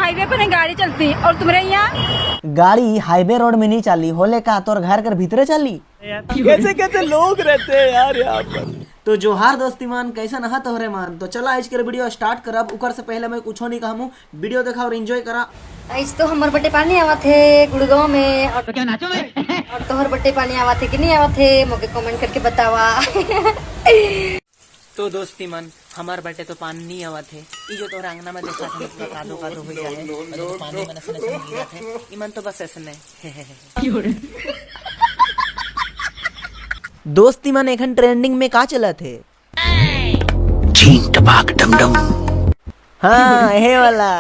हाईवे पर गाड़ी चलती और तुम्हारे यहाँ गाड़ी हाईवे रोड में नहीं चाली होले का तोर घर कर भीतरे चाली। कैसे कैसे लोग रहते हैं यार यहाँ पर। तो जोहार दोस्ती मान, कैसा नहा तोहरे मान। तो चला आज के वीडियो स्टार्ट करब। उकर से पहले मैं कुछो नहीं कहूँ, वीडियो देखा और एंजॉय करा। आज तो हमर बटे पानी आवत है गुड़गांव में और तो क्या नाचो में और तोहर बटे पानी आवत है कि नहीं आवत है मोके कमेंट करके बतावा। तो दोस्ती मन हमार बटे तो पानी नहीं आवत है। ई जो तोहर अंगना में देखा था पूरा कादो कादो हो गया है और जो पानी में नसन नसन गिरत है ई मन तो बस ऐसे नहीं। दोस्ती मन एखन ट्रेंडिंग में का चलत है? छीन टपाक डम डम। हाँ हे वाला।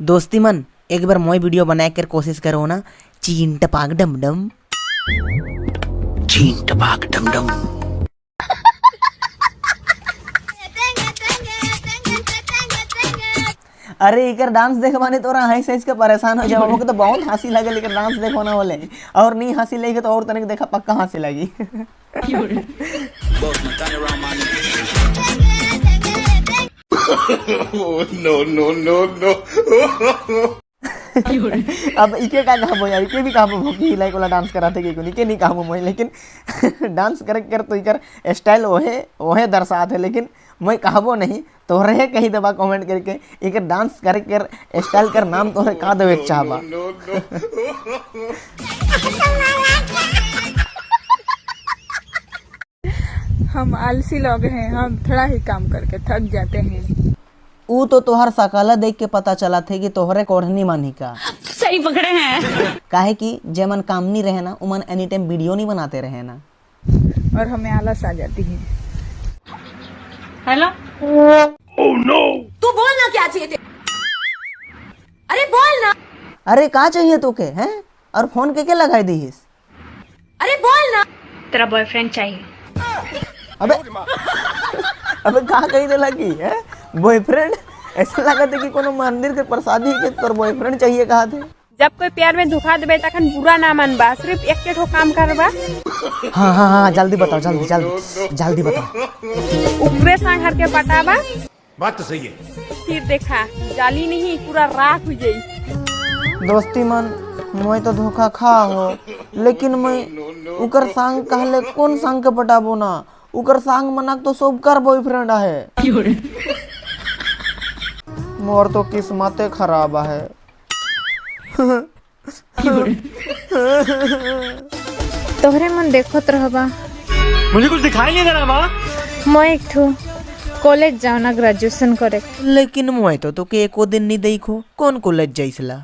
दोस्ती मन एक बार मोई वीडियो बनाए कर कोशिश करो ना, चीन टपाक डम डम, छीन टपाक डम डम। अरे इकर डांस देख माने तोरा हंस हंस के परेशान हो जाओ। मोके तो बहुत हंसी लगे इकर डांस देखो ना बोले, और नहीं हंसी लगी तो और तनिक देखा पक्का हंसी लगी। No no no no. अब इके का कहबो यार, इके भी कहबो भोकी लाइक वाला डांस कराते कि इके नहीं कहबो मोई, लेकिन डांस करे कर तो इकर स्टाइल ओहे ओहे दर्शात है, लेकिन मैं कहबो नहीं तोहरे कही दबा कमेंट करके इकर डांस करे कर स्टाइल कर नाम तोहरे का देवे के चाहबा। हम आलसी लोग हैं, हम थोड़ा ही काम करके थक जाते हैं। ऊ तो तोहर सकला देख के पता चला थे कि तोहरे कोढ़नी मानी का सही पकड़े हैं। काहे कि जे मन काम नहीं रहे ना उमन एनी टाइम वीडियो नहीं बनाते रहे ना, और हमें आलस आ जाती है। हेलो ओह नो, तू बोल ना क्या चाहिए थे? अरे बोल ना। अरे का चाहिए तोके हैं? और फोन के के लगाई दीहिस? अरे बोल ना, तेरा बॉयफ्रेंड चाहिए। अबे अबे का कही दे लगी है बॉयफ्रेंड? ऐसा लगा था कि कोनो मंदिर के प्रसादी के तोर बॉयफ्रेंड चाहिए कहा थे। जब कोई प्यार में धोखा देबे तखन बुरा ना मनबा, सिर्फ एक ठो काम करबा। हाँ हाँ हाँ जल्दी बताओ, जल्दी जल्दी जल्दी बताओ। ऊपरे संग हर के पटाबा। बात तो सही है। फिर देखा जाली नहीं पूरा राख हो जाई। दोस्ती मन मैं तो धोखा खा हो, लेकिन मैं उकर संग कहले कौन संग के पटाबो ना, उकर संग मना तो सब कर बॉयफ्रेंड है। मोर तो किस्मते खराब है। तोहरे मन देखत रहबा, मुझे कुछ दिखाई नहीं दे रहा माँ। मैं एक ठो कॉलेज जाओ ना ग्रेजुएशन करे, लेकिन मैं तो तोके एको दिन नहीं देखो, कौन कॉलेज जाइसला?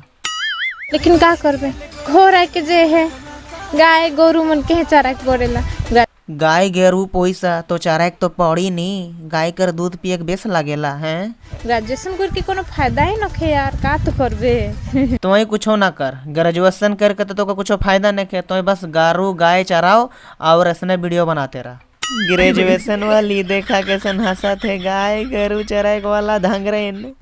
लेकिन का करबे, घर आके जे है गाय गोरू मन के चारा के पड़ेला। गाय गेरू पैसा तो चारा एक तो पड़ी नहीं, गाय कर दूध पिए के बेस लागेला हैं। ग्रेजुएशन करके कोनो फायदा ही नखे यार, का तो करबे। तो कुछो ना कर, ग्रेजुएशन करके तो तोका कुछो फायदा नहीं है, तो बस गारू गाय चराओ और ऐसने वीडियो बनाते रहा। ग्रेजुएशन वाली देखा कैसन हंसा थे, गाय गरू चराए वाला धंगरेन।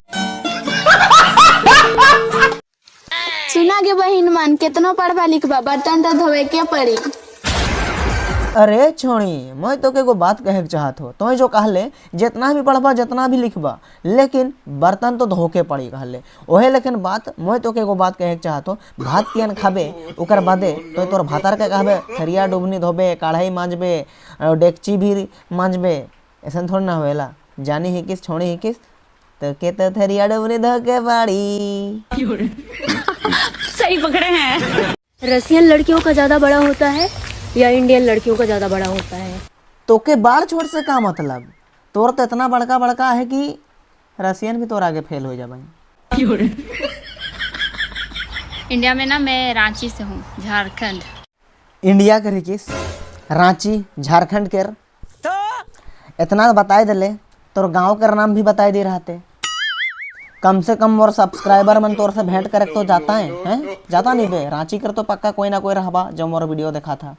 सुना के बहिन मन केतनो पढ़बा लिखबा बर्तन तो धोवे के पड़ी। अरे छोड़ी मैं तो के बात कहे के चाहत हो, तो जो कहले जितना भी पढ़बा जितना भी लिखबा लेकिन बर्तन तो धोके पड़ी कहले ओहे, लेकिन बात मैं तो के बात कहे के चाहत हो, भात पियन खाबे ओकर बादे तो तोर भातार के कहबे थरिया डुबनी धोबे, कढ़ाई मांजबे, डेकची भी मांजबे, ऐसा थोड़ा ना होएला। जानी ही किस छोड़ी ही किस तो के तो थरिया डुबनी धोके पड़ी। सही पकड़े हैं। रशियन लड़कियों का ज्यादा बड़ा होता है या इंडियन लड़कियों का ज्यादा बड़ा होता है? तो के बार छोड़ से का मतलब, तोर तो इतना बड़का बड़का है कि रशियन भी तोर आगे फेल हो जाए। इंडिया में ना मैं रांची से हूँ, झारखंड। इंडिया के किस रांची झारखंड के तो इतना बताए दिले, तोर गांव का नाम भी बताए दे रहा थे। कम से कम मोर सब्सक्राइबर मन तोर से भेंट करे तो जाता है, हैं? जाता नहीं बे, रांची कर तो पक्का कोई ना कोई रहबा जो मोर वीडियो देखा था।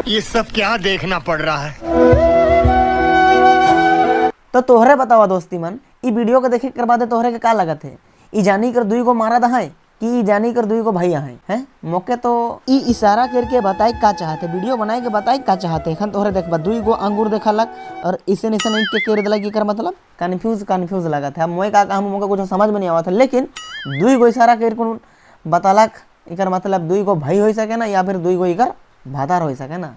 ये सब क्या देखना पड़ रहा है? तो तोहरे बतावा दोस्ती मन, ई वीडियो के देखे कर बाद तोहरे के का लगत है? ई जानी कर दुई गो मारा दहाए कि जानी कर दुई को भैया है हैं। मौके तो ई इशारा करके बताई का चाहते, वीडियो बनाए के बताई का चाहते। एखन तोहरे देखबा दुई गो अंगूर देखलक और इसे निसे नहीं के कर देलक, एकर मतलब कंफ्यूज कंफ्यूज लगत है। अब मोए का कहम, मोके कुछ समझ में नहीं आवत है, लेकिन दुई गो इशारा कर के बतालक एकर मतलब दुई गो भाई हो सके ना या फिर दुई गो एकर भातार हो सके ना।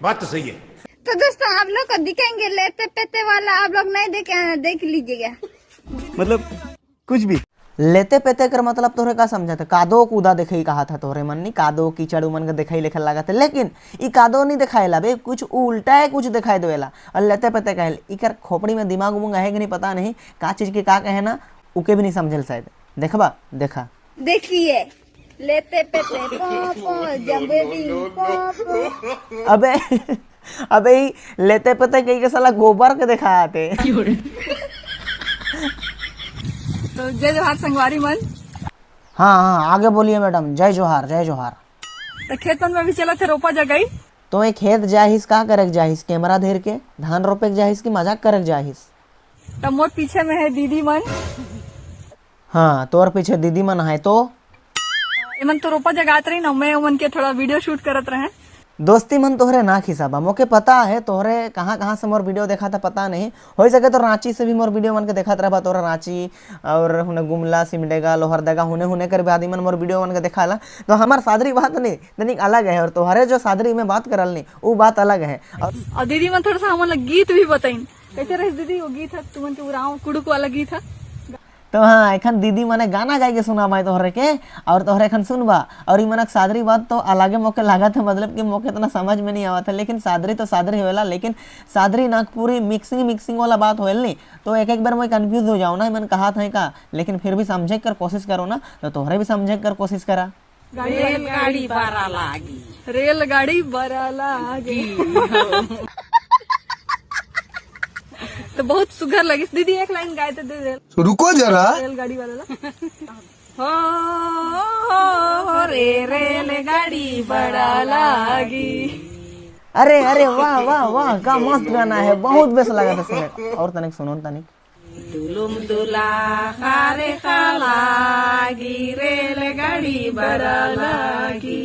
बात तो सही है। तो दोस्तों आप लोग को दिखेंगे लेते पेते वाला, आप लोग नहीं देखे देख लीजिएगा। मतलब कुछ भी लेते पेते कर मतलब तोहरे का समझा था, कादो कूदा देखे कहा था तोहरे मन नहीं, कादो कीचड़ उमन के देखाई लेखा लागत है, लेकिन ई कादो नहीं दिखाएला बे, कुछ उल्टा है कुछ दिखाई देवेला और लेते पेते कहल। इकर खोपड़ी में दिमाग उमंग है कि नहीं पता नहीं, का चीज के का कहे ना उके भी नहीं समझल शायद। देखबा देखा देखिए लेते पेते पो पो जम्बे पो। अबे अबे लेते पेते कहीं के साला गोबर के दिखा आते। तो जय जोहार संगवारी मन। हाँ हाँ आगे बोलिए मैडम। जय जोहार जय जोहार। तो खेत मन में भी चला थे रोपा जगई। तो एक खेत जाहिस का करक जाहिस, कैमरा धीर के धान रोपे जाहिस की मजाक करक जाहिस। तो मोर पीछे में है दीदी मन। हाँ तोर पीछे दीदी मन है तो एमन तो रोपा जगात रही ना, मैं उमन के थोड़ा वीडियो शूट करत रहे। दोस्ती मन तोहरे ना खिसाबा, मोके पता है तोहरे कहाँ कहाँ से मोर वीडियो देखा था पता नहीं, हो सके तो रांची से भी मोर वीडियो मन के देखा रहा तोरा रांची और हुने गुमला सिमडेगा लोहरदगा हुने हुने कर भी आदमी मन मोर वीडियो मन के देखा ला। तो हमार सादरी बात नहीं तनिक अलग है और तोहरे जो सादरी में बात करल नहीं वो बात अलग है। और दीदी मन थोड़ा सा हमारा गीत भी बताइन कैसे रही दीदी वो गीत है तुमन के उराव कुड़ुक वाला गीत है। तो हाँ एखन दीदी मने गाना गाय के सुना भाई तोहरे के और तोहरे एखन सुनबा। और ई मनक सादरी बात तो अलगे मौके लागत है, मतलब कि मौके इतना समझ में नहीं आवत है, लेकिन सादरी तो सादरी होएला, लेकिन सादरी नागपुरी मिक्सिंग मिक्सिंग वाला बात होएल नहीं, तो एक एक बार मैं कंफ्यूज हो जाऊँ ना मन कहा था का, लेकिन फिर भी समझे कर कोशिश करो ना तो तोहरे भी समझे कर कोशिश करा। रेलगाड़ी बड़ा लागी, रेलगाड़ी बड़ा लागी। तो बहुत सुघर लगी दीदी, एक लाइन गाए तो दे दे। रुको जरा रेलगाड़ी वाला हो रे रेलगाड़ी बड़ा लागी। अरे अरे वाह वाह वाह का मस्त गाना है, बहुत बेस लगा था सुने। और तनिक सुनो तनिक। दुलुम दुला खारे खालागी रेलगाड़ी बड़ा लागी।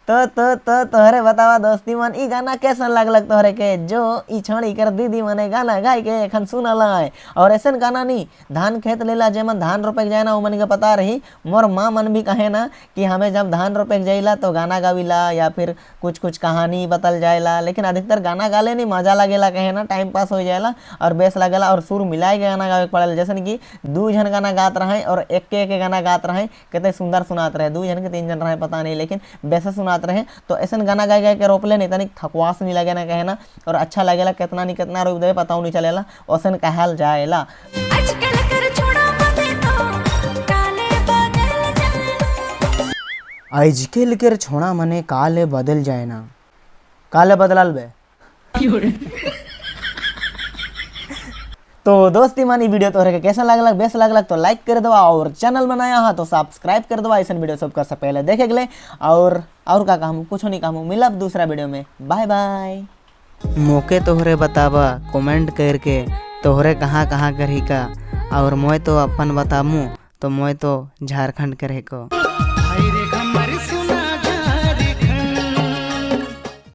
तो तो तो तोहरे बतावा दोस्ती मन ई गाना कैसन लागलक तोहरे के, जो ई छड़ी कर दीदी मने गाना गाय के एखन सुनल है। और ऐसन गाना नहीं धान खेत लेला जेमन धान रोपे जाए ना उमन के पता रही, मोर माँ मन भी कहे ना कि हमें जब धान रोपे जाइला तो गाना गाविला या फिर कुछ कुछ कहानी बतल जाएला, लेकिन अधिकतर गाना गाले नहीं मजा लगेला कहे ना, टाइम पास हो जाएला और बेस लगेला और सुर मिलाए के गाना गावे पड़ेला। जैसे कि दू जन गाना गात रहे और एक के एक गाना गात रहे, कितने सुंदर सुनात रहे, दू जन के तीन जन रहे पता नहीं, लेकिन बेस सुनात रहे। तो ऐसा गाना गाय गाय के रोपले नहीं तनिक थकवास नहीं लगे ना कहना और अच्छा लगेला, कितना नहीं कितना रोप देवे पता नहीं चलेला, औसन कहल जाएला। आजकल कर छोड़ा मने काले बदल जाए ना, काले बदलाल बे। तो दोस्ती मानी वीडियो तोहरे के कैसा लागलक, बेस लागलक तो लाइक कर दवा और चैनल बनाया हाँ तो सब्सक्राइब कर दवा, ऐसा वीडियो सबका से पहले देखे के। और का कहूँ कुछ नहीं कहूँ, मिलब दूसरा वीडियो में, बाय बाय। मौके तोहरे बतावा कमेंट करके तोहरे कहाँ कहाँ करही का, और मोय तो अपन बतामू तो मोय तो झारखंड करही को।